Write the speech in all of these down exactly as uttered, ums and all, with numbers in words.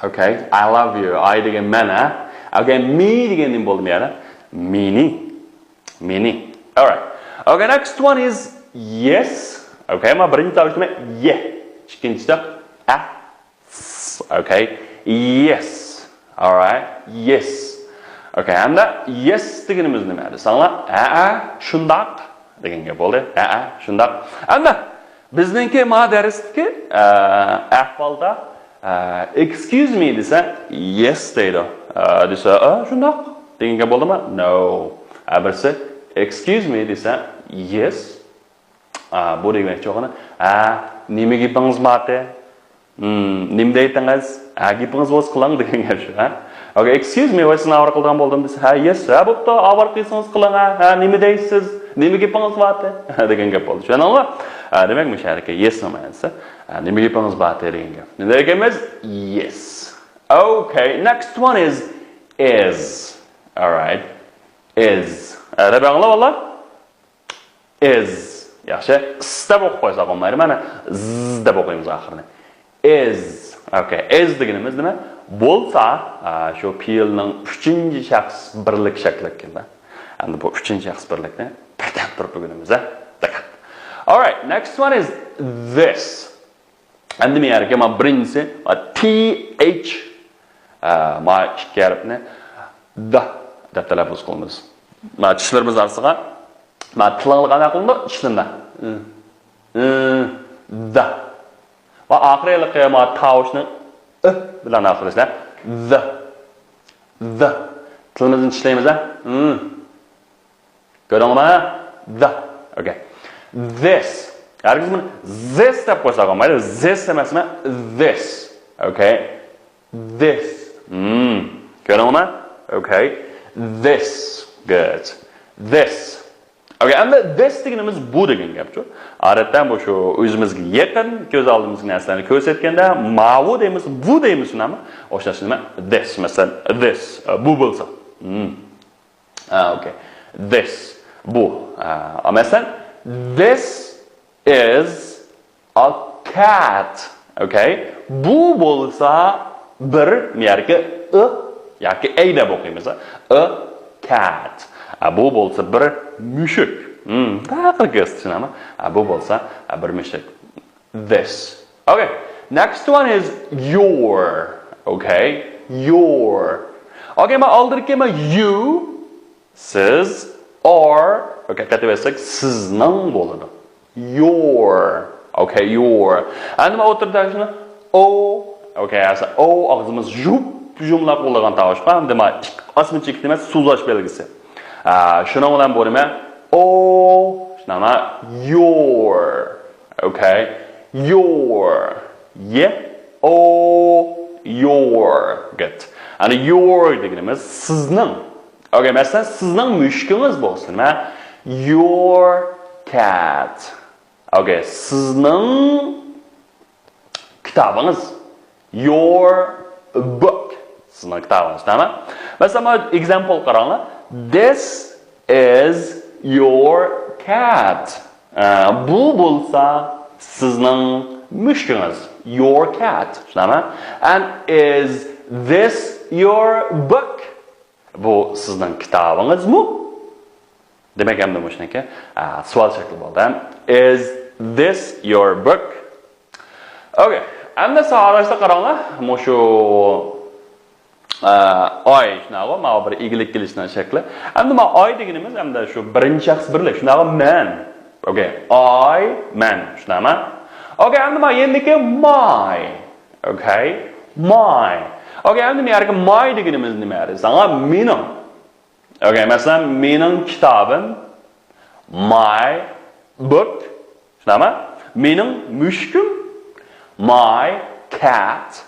Okay, I love you. I دېگەن مەن، ھە؟ Okay, me دېگەن نېمە بولدى بۇ يەردە؟ مېنى. مېنى. Alright. Okay, next one is yes. Okay, مانا بىرىنچى تاۋۇش نېمە؟ ي. ئىككىنچىسى ئە. Okay. Yes. Alright. Yes. Okay, ھەمدە yes دېگىنىمىز نېمە دېسەڭلار؟ ھەئە، شۇنداق دېگەن گەپ بولدى. ھەئە، شۇنداق. ھەمدە بىزنىڭكى ما دەرستىكى، ئە، ئەھۋالدا، ئە، excuse me دېسە، yes دەيدۇ. ئە، دېسە، ئە، شۇنداق دېگەن گەپ بولدىمۇ؟ No. ئە، بىرسى excuse me دېسە، yes. ئا، بۇ دېگەن چوغىنى، ھە، نېمە گېپىڭىز بارتى؟ ھىم، نېمە دەيتتىڭىز؟ ھە، گېپىڭىز بولسا قىلىڭ دېگەن گەپ شۇ، ھە؟ Okay, excuse me، ۋاي، سېنى ئاۋارە قىلىدىغان بولدۇم دېسە، ھە، yes، ھە، بوپتۇ، ئاۋارە قىلسىڭىز قىلىڭ، ھە، ھە، نېمە دەيسىز؟ نېمە گېپىڭىز بارتى؟ دېگەن گەپ بولدى. چۈشەندىڭىزمۇ؟ ھە، دېمەك، مۇشۇ يەردىكى yes نىڭ مەنىسى، ھە، نېمە گېپىڭىز بارتى دېگەن گەپ. نېمە دېگەنمىز؟ Yes. Okay, next one is is. Alright. Is. ھە، دەپ ئاڭلاۋاللا. Is. ياخشى. S دەپ ئوقۇپ قويساق بولمايدۇ. مانا z دەپ ئوقۇيمىز ئاخىرىنى. Is. Okay. Is دېگىنىمىز نېمە؟ بولسا، ئا، شۇ پېئىلنىڭ ئۈچىنچى شەخس بىرلىك شەكلى كېلىدۇ. ئەمدى بۇ ئۈچىنچى شەخس بىرلىكنى بىردەم تۇرۇپ ئۆگىنىمىز، ھە؟ دىققەت. Alright, next one is this. ئەمدى مەن يەرگە مانا بىرىنچىسى، ما th، ئا، ما ئىككى ھەرپنى da دەپ تەلەپپۇز قىلىمىز. ما چىشلىرىمىز ئارىسىغا، ما تىلىڭلار قانداق قىلىنىدۇ؟ چىشلىرىنى. Da. ۋە ئاخىرى ھېلىقى ما تاۋۇشنى ئۆ بىلەن ئاخىرلاشتۇرىمىز. The. The. تىلىمىزنى چىشلەيمىز، ھە؟ كۆردۈڭلارمۇ؟ The. Okay. This. ھەرگىز بۇنى this دەپ قويساق بولمايدۇ. This ئەمەس، this. Okay. This. Hmm. كۆردۈڭلارمۇ؟ Okay. This. Good. This. Okay, ئەمدى this دېگىنىمىز بۇ دېگەن گەپچۇ. ئادەتتە بۇ شۇ ئۆزىمىزگە يېقىن، كۆز ئالدىمىزدىكى نەرسىلەرنى كۆرسەتكەندە ماۋۇ دەيمىز، بۇ دەيمىز، شۇنداقمۇ؟ ئوخشاش نېمە؟ This، مەسىلەن، this، بۇ بولسا. Hmm. ئا، okay. This. بۇ. ئا، مەسىلەن، this is a cat. Okay. بۇ بولسا بىر، ياكى a، ياكى a دەپ ئوقۇيمىز. A cat. ئا، بۇ بولسا بىر مۈشۈك. Hmm، پەقىر كۆرسىتىشىنى ئەمما. ئا، بۇ بولسا، ئا، بىر مۈشۈك. This. Okay. Next one is your. Okay. Your. Okay، ما ئالدىدىكى ما you، سىز، or. Okay، قېتىۋەتسەك سىزنىڭ بولىدۇ. Your. Okay, your. ئەمدى ما ئوتتۇرىدا شۇنى o. Okay، ئەسلى o ئاغزىمىز يۇپ يۇملاپ بولىدىغان تاۋۇش. ئەمدى ما ئاسمىچە ئىككى نېمە سوزۇلۇش بەلگىسى. ئا، شۇنىڭ بىلەن بۇ نېمە؟ O. شۇنداقمۇ؟ Your. Okay. Your. Y. O. Your. Good. ئەنە your دېگىنىمىز سىزنىڭ. Okay، مەسىلەن، سىزنىڭ مۈشۈكىڭىز بولسۇن، ھە؟ Your cat. Okay، سىزنىڭ كىتابىڭىز. Your book. سىزنىڭ كىتابىڭىز، تامام. مەسىلەن، مانا example قاراڭلار. This is your cat. ئە، بۇ بولسا سىزنىڭ مۈشۈكىڭىز. Your cat. شۇنداقمۇ؟ And is this your book? بۇ سىزنىڭ كىتابىڭىزمۇ؟ دېمەك، ئەمدى مۇشۇنىڭكى، ئە، سوئال شەكلى بولدى. Is this your book? Okay. ئەمدى ساۋاقداشلار قاراڭلار. مۇشۇ، ئە، I، شۇنداقغۇ، ماۋۇ بىر ئىگىلىك كېلىشنىڭ شەكلى. ئەمدى ماۋۇ I دېگىنىمىز ئەمدى شۇ بىرىنچى شەخس بىرلىك. شۇنداقغۇ، مەن. Okay. I، مەن. شۇنداقمۇ؟ Okay، ئەمدى ماۋۇ يېنىدىكى my. Okay. My. Okay، ئەمدى مەيەردىكى my دېگىنىمىز نېمە دېسەڭلار، مېنىڭ. Okay، مەسىلەن، مېنىڭ كىتابىم، my book، شۇنداقمۇ؟ مېنىڭ مۈشۈكۈم، my cat.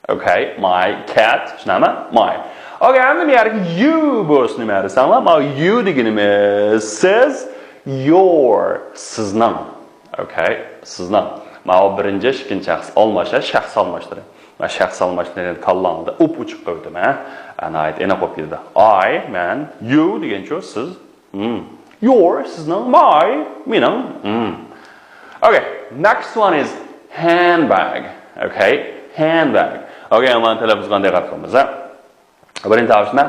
Okay، my cat، شۇنداقمۇ؟ My. Okay، ئەمدى بۇ يەردىكى you بولسا نېمە دېسەڭلار، ماۋۇ you دېگىنىمىز سىز، your، سىزنىڭ. Okay، سىزنىڭ. ماۋۇ بىرىنچى، ئىككىنچى شەخس ئالماشتۇرۇش، شەخس ئالماشتۇرۇش. مەن شەخس ئالماشتۇرۇش دېگەن كاللاڭدا ئوپئوچۇق قويدۇم، ھە؟ ناھايىتى ئېنىق بولۇپ كېتىدۇ. I، مەن، you دېگەنچۇ سىز. Hmm. Your، سىزنىڭ، my، مېنىڭ. Hmm. Okay, next one is handbag. Okay, handbag. ئوكەي، مانا تەلەپپۇزغا دىققەت قىلىمىز، ھە. بىرىنچى تاۋۇش نېمە؟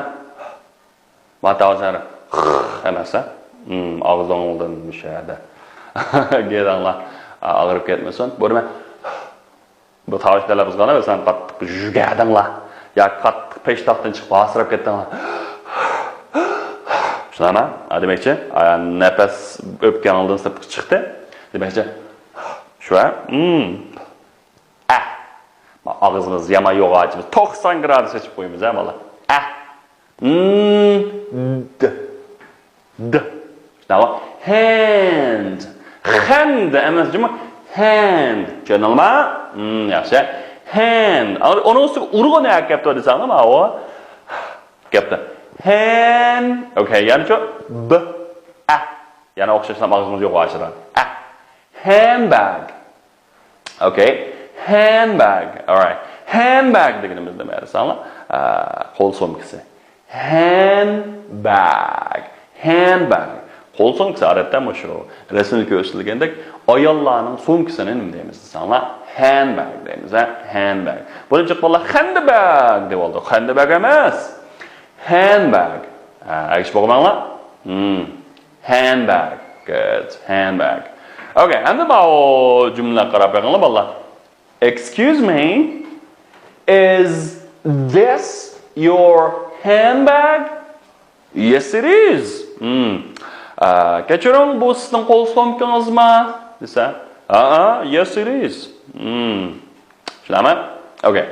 مانا تاۋۇش ھەر ئەمەس، ھە. ئاغزىڭدىن مۇشۇ يەردە گېدەڭلار ئاغرىپ كەتمىسۇن. بۇ نېمە؟ بۇ تاۋۇش تەلەپپۇز قىلغاندا سەن قاتتىق يۈگەدىڭلار ياكى قاتتىق پېشتاقتىن چىقىپ ھاسىراپ كەتتىڭلار. شۇنداقمۇ؟ ھە، دېمەكچى، ئا، نەپەس ئۆپكەڭدىن سىرتقا چىقتى. دېمەكچى، شۇ، ھە؟ ئە. ئاغزىمىز يامان يوغان ئاچىمىز. توقسان گرادۇس ئېچىپ قويىمىز، ھە، بالىلار. ئە. د. د. شۇنداقمۇ؟ ھەند. خەند ئەمەس جۇمۇ. ھەند. چۈشەندىڭلارمۇ؟ ياخشى. ھەند. ئۇنىڭ ئۈستىگە ئۇرغۇن ئەكەپتۇ دېسەڭلار، ماۋۇ. كەپتۇ. ھەن. ئوكەي، يەنىچۇ؟ ب. ئە. يەنە ئوخشاشلا ئاغزىمىز يوغان ئاچىدۇ. ئە. ھەندباگ. ئوكەي. ھەندباگ. ئالرايت. ھەندباگ دېگىنىمىز نېمە دېسەڭلار؟ ئە، قول سومكىسى. ھەندباگ. ھەندباگ. قول سومكىسى ئادەتتە مۇشۇ رەسىمدە كۆرسىتىلگەندەك ئاياللارنىڭ سومكىسىنى نېمە دەيمىز دېسەڭلار؟ ھەندباگ دەيمىز، ھە؟ ھەندباگ. بۇنى جىق بالىلار خەندىباگ دەپ ئالدى. خەندىباگ ئەمەس. ھەندباگ. ھە، ئەگىشىپ ئوقۇماڭلار. ھەندباگ. گۇد. ھەندباگ. ئوكەي، ئەمدى ماۋۇ جۈملىلەرگە قاراپ بېقىڭلار، بالىلار. Excuse me, is this your handbag? Yes, it is. Hmm. ئە، كەچۈرۈڭ، بۇ سىزنىڭ قول سومكىڭىزمۇ؟ دېسە، ھەئە، yes, it is. Hmm. شۇنداقمۇ؟ Okay.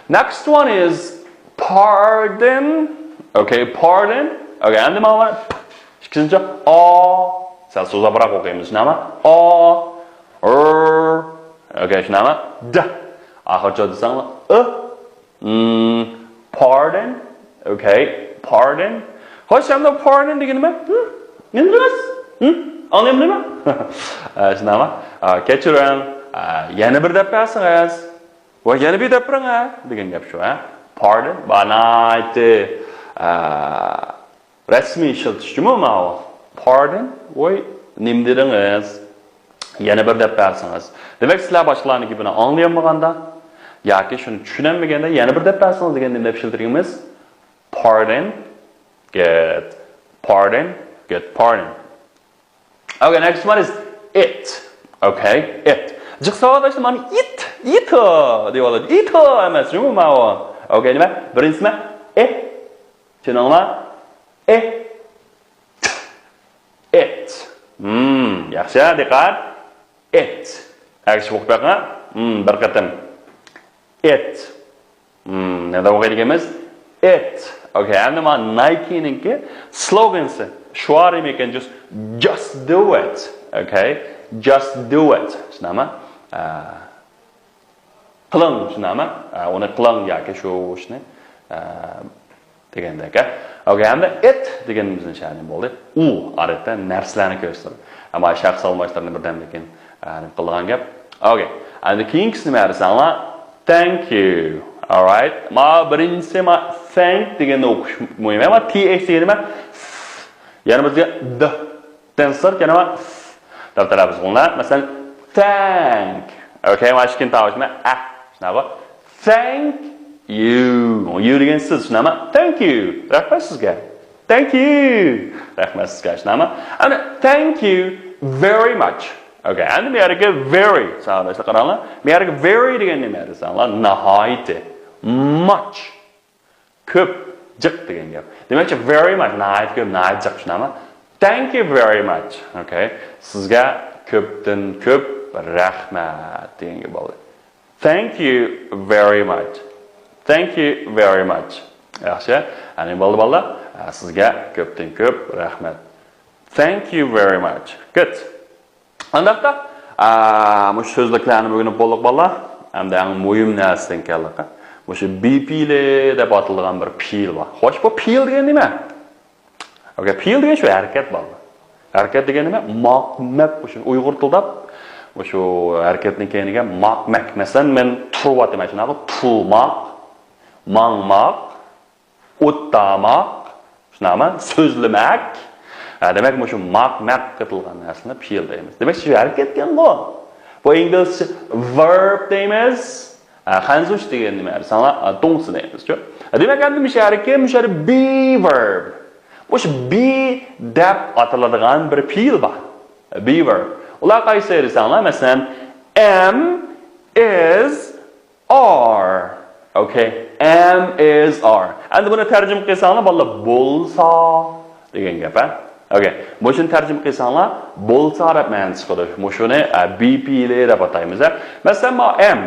Next one is pardon. Okay, pardon. Okay, ئەمدى مانا ئىككىنچى ئا. سەل سوزۇقراق ئوقۇيمىز. شۇنداقمۇ؟ ئا. ئىر. Okay، شۇنداقمۇ؟ د. ئاخىرچە دېسەڭلار، ئى. Hmm, pardon. Okay, pardon. خوش، ئەمدى pardon دېگىنى نېمە؟ ھە؟ نېمە دېدىڭىز؟ ھە؟ ئاڭلىيالمىدىم. ئە، شۇنداقمۇ؟ ئە، كەچۈرۈڭ. ئە، يەنە بىر دەپ بەرسىڭىز. ۋە يەنە بىر دەپ بېرىڭ، ھە؟ دېگەن گەپ شۇ، ھە؟ Pardon. بۇ ناھايىتى، ئە، رەسمىي ئىشلىتىش جۇمۇ ماۋۇ. Pardon، ۋوي، نېمە دېدىڭىز؟ يەنە بىر دەپ بەرسىڭىز. دېمەك، سىلەر باشقىلارنىڭ گېپىنى ئاڭلىيالمىغاندا ياكى شۇنى چۈشىنەلمىگەندە يەنە بىر دەپ بەرسىڭىز دېگەندە نېمە دەپ ئىشلىتىدىكەنمىز؟ Pardon. Good. Pardon. Good. Pardon. Okay, next one is it. Okay, it. جىق ساۋاقداشلار مانا ئىت، ئىت دەپ ئالىدۇ. ئىت ئەمەس جۇمۇ ماۋۇ. Okay، نېمە؟ بىرىنچىسى نېمە؟ ئى. چۈشەندىڭلارمۇ؟ ئى. It. Hmm, ياخشى، دىققەت. It. ئەگىشىپ ئوقۇپ بېقىڭ. Hmm، بىر قېتىم. It. Hmm، نېمە دەپ ئوقۇيدىكەنمىز؟ It. Okay، ئەمدى مانا نايكىنىڭكى سلوگىنسى، شوئارىمىكەن، just, just do it. Okay, just do it. شۇنداقمۇ؟ ئە، قىلىڭ، شۇنداقمۇ؟ ئە، ئۇنى قىلىڭ ياكى شۇ ئىشنى، ئە، دېگەندەك، ھە؟ Okay، ئەمدى ئىت دېگىنىمىزنىڭ شەنى بولدى. ئۇ، ئادەتتە، نەرسىلەرنى كۆرسىتىدۇ. ئەمما شەخس ئالماشتۇرۇۋېتىپ بىردەمدىن كېيىن، ئە، نېمە قىلىدىغان گەپ. Okay، ئەمدى كېيىنكىسى نېمە دېسەڭلار؟ Thank you. Alright. ما بىرىنچىسى، ما thank دېگەننى ئوقۇش مۇھىم. ئەمما T H دېگەن نېمە؟ يەنە بىزگە د. دىن سىرت يەنە بار. دەپ تەلەپپۇز قىلىڭلار. مەسىلەن، thank. Okay، مانا ئىككىنچى تاۋۇش نېمە؟ ئە. شۇنداقمۇ؟ Thank you. You دېگەن سىز، شۇنداقمۇ؟ Thank you. رەھمەت سىزگە. Thank you. رەھمەت سىزگە، شۇنداقمۇ؟ ئەمدى thank you very much. Okay، ئەمدى بۇ يەردىكى very. ساۋاقداشلار قاراڭلار. بۇ يەردىكى very دېگەن نېمە دېسەڭلار؟ ناھايىتى. Much. كۆپ، جىق دېگەن گەپ. دېمەكچى، very much، ناھايىتى كۆپ، ناھايىتى جىق، شۇنداقمۇ؟ Thank you very much. Okay. سىزگە كۆپتىن كۆپ رەھمەت دېگەن گەپ بولدى. Thank you very much. Thank you very much. ياخشى. يەنى بولدى، بالىلار. سىزگە كۆپتىن كۆپ رەھمەت. Thank you very much. Good. ئانداقتا، ئا، مۇشۇ سۆزلۈكلەرنى ئۆگىنىپ بولدۇق، بالىلار. ئەمدى ئەڭ مۇھىم نەرسىدىن كەلدۇق. مۇشۇ بى پېئىلى دەپ ئاتىلىدىغان بىر پېئىل بار. خوش، بۇ پېئىل دېگەن نېمە؟ Okay، پېئىل دېگەن شۇ ھەرىكەت، بالىلار. ھەرىكەت دېگەن نېمە؟ ماق، مەك، شۇ ئۇيغۇر تىلىدا مۇشۇ ھەرىكەتنىڭ كەينىگە ماق، مەك. مەسىلەن، مەن تۇرۇۋاتىمەن، شۇنداقمۇ؟ تۇرماق، ماڭماق، ئوتتاماق، شۇنداقمۇ؟ سۆزلىمەك. ھە، دېمەك، مۇشۇ ماق، مەق قېتىلغان نەرسىنى پېئىل دەيمىز. دېمەك، شۇ ھەرىكەت دېگەنغۇ. بۇ ئىنگلىزچە verb دەيمىز. ئە، خەنزۇچە دېگەن نېمە دېسەڭلار، ئە، دونسى دەيمىزچۇ. دېمەك، ئەمدى مۇشۇ يەرگە، مۇشۇ يەردە be verb. مۇشۇ be دەپ ئاتىلىدىغان بىر پېئىل بار. Be verb. ئۇلار قايسى دېسەڭلار، مەسىلەن، am، is، are. Okay. Am، is، are. ئەمدى بۇنى تەرجىمە قىلساڭلار، بالىلار، بولسا دېگەن گەپ، ھە؟ Okay. مۇشۇنى تەرجىمە قىلساڭلار، بولسا دەپ مەنىسى چىقىدۇ. مۇشۇنى، ئە، be پېئىلى دەپ ئاتايمىز، ھە؟ مەسىلەن، ما am.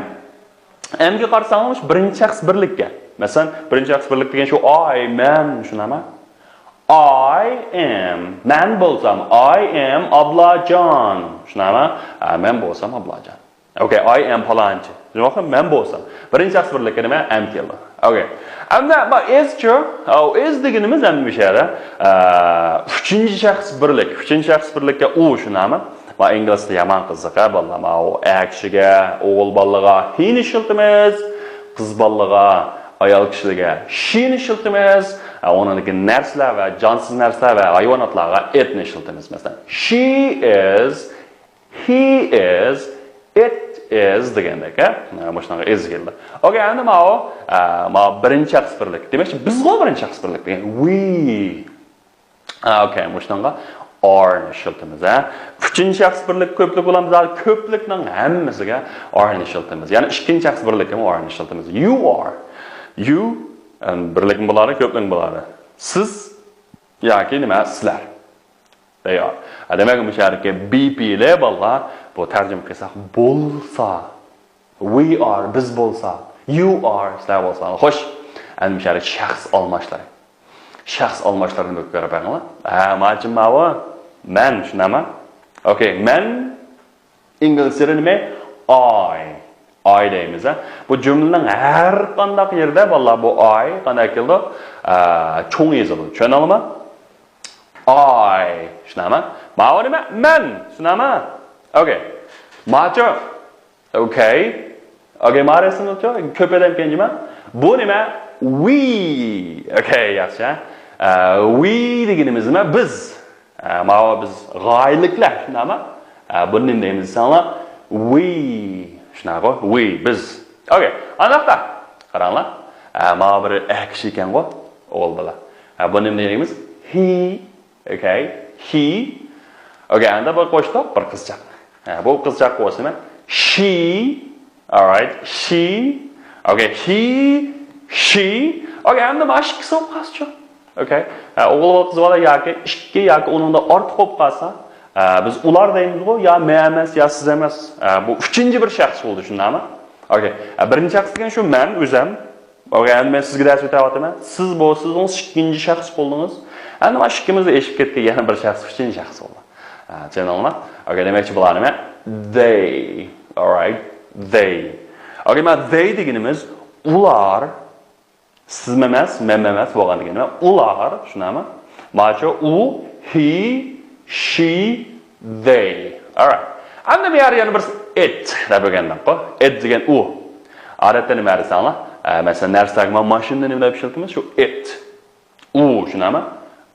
Amگە قارىساڭلار، مۇشۇ بىرىنچى شەخس بىرلىككە. مەسىلەن، بىرىنچى شەخس بىرلىك دېگەن شۇ I، مەن، شۇنداقمۇ؟ I am، مەن بولسام، I am ئابلاجان. شۇنداقمۇ؟ ئە، مەن بولسام ئابلاجان. Okay، I am پالانچى. شۇنداقمۇ؟ مەن بولسام. بىرىنچى شەخس بىرلىككە نېمە؟ Am كېلىدۇ. Okay. ئەمدى ما is چۇ؟ ئاۋۇ is دېگىنىمىز ئەمدى مۇشۇ يەردە، ئە، ئۈچىنچى شەخس بىرلىك. ئۈچىنچى شەخس بىرلىككە ئۇ، شۇنداقمۇ؟ ما ئىنگلىز تىلى يامان قىزىق، ھە، بالىلار. ما ئۇ ئەر كىشىگە، ئوغۇل بالىغا he نى ئىشلىتىمىز، قىز بالىغا، ئايال كىشىلەرگە she نى ئىشلىتىمىز. ئە، ئۇنىڭدىكى نەرسىلەر ۋە جانسىز نەرسىلەر ۋە ھايۋاناتلارغا it نى ئىشلىتىمىز. مەسىلەن، she is، he is، it is دېگەندەك، ھە؟ مۇشۇنىڭغا is كېلىدۇ. Okay، ئەمدى ماۋۇ، ئە، ماۋۇ بىرىنچى شەخس بىرلىك. دېمەكچى، بىزغۇ بىرىنچى شەخس بىرلىك دېگەن. We. ئا، okay، مۇشۇنىڭغا are نى ئىشلىتىمىز، ھە. ئۈچىنچى شەخس بىرلىك كۆپلۈك بولامىز، كۆپلۈكنىڭ ھەممىسىگە are نى ئىشلىتىمىز. يەنى ئىككىنچى شەخس بىرلىككىمۇ are نى ئىشلىتىمىز. You are. You، ئەم، بىرلىكمۇ بولىدۇ، كۆپلۈكمۇ بولىدۇ. سىز ياكى نېمە، سىلەر. They are. ھە، دېمەك، مۇشۇ يەردىكى be پېئىلى، بالىلار، بۇ تەرجىمە قىلساق، بولسا. We are، بىز بولسا. You are، سىلەر بولسا. خوش. ئەمدى مۇشۇ يەردە شەخس ئالماشلىرى. شەخس ئالماشلىرىنى بىر كۆرۈپ بېقىڭلار. ھە، ماچىن ماۋۇ. مەن، شۇنداقمۇ؟ Okay، مەن ئىنگلىزچىدا نېمە؟ I. I دەيمىز، ھە. بۇ جۈملىنىڭ ھەر قانداق يېرىدە، بالىلار، بۇ I قانداق كېلىدۇ؟ ئە، چوڭ يېزىلىدۇ. چۈشەندىڭلارمۇ؟ I. شۇنداقمۇ؟ ماۋۇ نېمە؟ مەن. شۇنداقمۇ؟ Okay. ماچۇ. Okay. Okay، مارەسىنىچۇ؟ كۆپ ئادەم كەنجىما. بۇ نېمە؟ We. Okay، ياخشى، ھە؟ ئە، we دېگىنىمىز نېمە؟ بىز. ئە، ماۋۇ بىز غايىلىكلەر، شۇنداقمۇ؟ ئە، بۇنى نېمە دەيمىز دېسەڭلار؟ We. شۇنداققۇ؟ We، بىز. Okay، ئانداقتا. قاراڭلار. ئە، ماۋۇ بىر ئەر كىشى ئىكەنغۇ؟ ئوغۇل بالا. ئە، بۇنى نېمە دەيمىز؟ He. Okay، he. Okay، ئەمدى بىر قوشتۇق، بىر قىزچاق. ھە، بۇ قىزچاق بولسا نېمە؟ She. Alright، she. Okay، he، she. Okay، ئەمدى مانا ئىككىسى بولۇپ قالسىچۇ؟ Okay. ھە، ئوغۇل بالا، قىز بالا ياكى ئىككى ياكى ئۇنىڭدىن ئارتۇق بولۇپ قالسا، ھە، بىز ئۇلار دەيمىزغۇ، يا مەن ئەمەس، يا سىز ئەمەس. ھە، بۇ ئۈچىنچى بىر شەخس بولدى، شۇنداقمۇ؟ Okay. ھە، بىرىنچى شەخس دېگەن شۇ مەن ئۆزۈم. Okay، ئەمدى مەن سىزگە دەرس ئۆتۈۋاتىمەن. سىز بولسىڭىز ئىككىنچى شەخس بولدىڭىز. ئەمدى مانا ئىككىمىز ئېشىپ كەتكەن يەنە بىر شەخس، ئۈچىنچى شەخس بولدى. ھە، چۈشەندىڭلارمۇ؟ Okay، دېمەكچى بۇلار نېمە؟ They. Alright. They. Okay، مانا they دېگىنىمىز ئۇلار. سىزمۇ ئەمەس، مەنمۇ ئەمەس بولغاندىكىن نېمە؟ ئۇلار، شۇنداقمۇ؟ ماچۇ ئۇ، he، she، they. Alright. ئەمدى بۇ يەردە يەنە بىرسى it دەپ ئۆگەندۇققۇ. It دېگەن ئۇ. ئادەتتە نېمە دېسەڭلار؟ ئە، مەسىلەن، نەرسىلەرگە مانا ماشىنىنى نېمە دەپ ئىشلىتىمىز؟ شۇ it. ئۇ، شۇنداقمۇ؟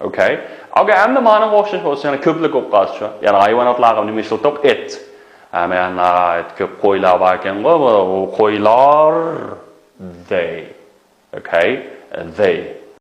Okay. Okay، ئەمدى مانىڭغا ئوخشاش بولسا يەنە كۆپلۈك بولۇپ قالسىچۇ؟ يەنى ھايۋاناتلارغا نېمە ئىشلىتىدۇق؟ It. ئە، مانا ناھايىتى كۆپ قويلار بار ئىكەنغۇ، بۇ، بۇ قويلار. They. Okay، they.